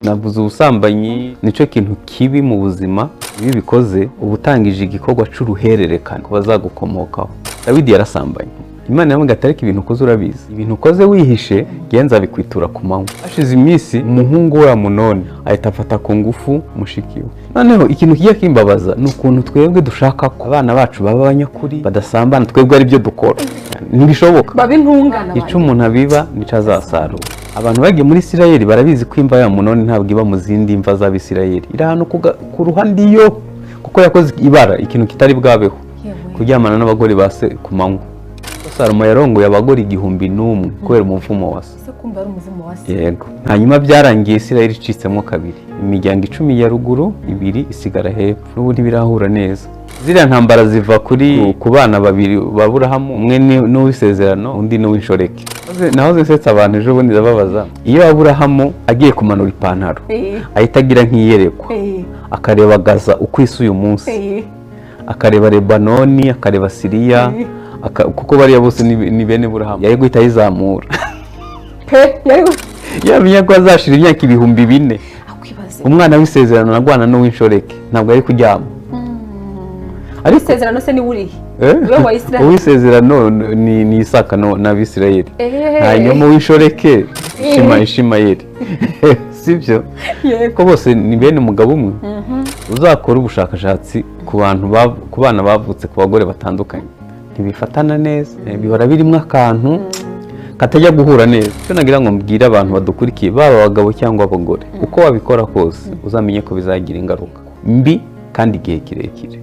Navuze ubusambanyi nicyo kintu kibi mu buzima. Iyo ubikoze uba utangije igikorwa cy'uruhererekane ku bazagukomokaho. Dawidi yarasambanye, Imana iramubwira ati: "Ariko ibintu ukoze urabizi, ibintu ukoze wihishe genza bikwitura ku manywa." Hashize iminsi umuhungu we Amunoni ahita afata ku ngufu mushiki we. Noneho ikintu kijya kimbabaza ni ukuntu twebwe dushaka ko abana bacu baba abanyakuri, badasambana, twebwe ari byo dukora. Ntibishoboka. Baba intungane. Icyo umuntu abiba nicyo azasarura. Abantu bagiye muri Isirayeli barabizi ko imva ya Amunoni ntabwo iba mu zindi mva z'Abisirayeli, iri ahantu ku ruhande iyo, kuko yakoze ibara, ikintu kitari bwabeho, kuryamana n'abagore ba se ku manywa. Salomo yarongoye abagore 1001 kubera umuvumo wa se. Ese kumva ari umuvumo wa se? Yego. Hanyuma byarangiye Isirayeli icitsemo kabiri, imiryango 10 ya ruguru, ibiri isigara hepfo. N'ubu ntibirahura neza. Ziriya ntambara ziva kuri ku bana babiri ba Burahamu, umwe ni n'uw'isezerano, undi ni uw'inshoreke. Nahoze nsetsa abantu ejo bundi, ndababaza: iyo Aburahamu agiye kumanura ipantaro, ahita agira nk'iyerekwa, akareba Gaza uko isa uyu munsi, akareba Lebanoni, akareba Siriya, kuko bariya bose ni bene Burahamu, yari guhita ayizamura? Pe, yari Yamenya ko azashira imyaka 4000, akwibaze. Umwana w'isezerano arwana n'uw'inshoreke, ntabwo ari kuryama. Ariko Isezerano se ni urihe? Eh? We wa Isirayeli. Uw'isezerano ni Isaka n'Abisirayeli. Hanyuma uw'inshoreke Ishimayeli, sibyo? Yego. Ko bose ni bene umugabo umwe. Uzakora ubushakashatsi ku bantu ku bana bavutse ku bagore batandukanye, ntibifatana neza. Bihora birimo akantu katajya guhura neza. Icyo nagira ngo mbwire abantu badukurikiye, baba abagabo cyangwa abagore, uko wabikora kose uzamenye ko bizagira ingaruka mbi kandi igihe kirekire.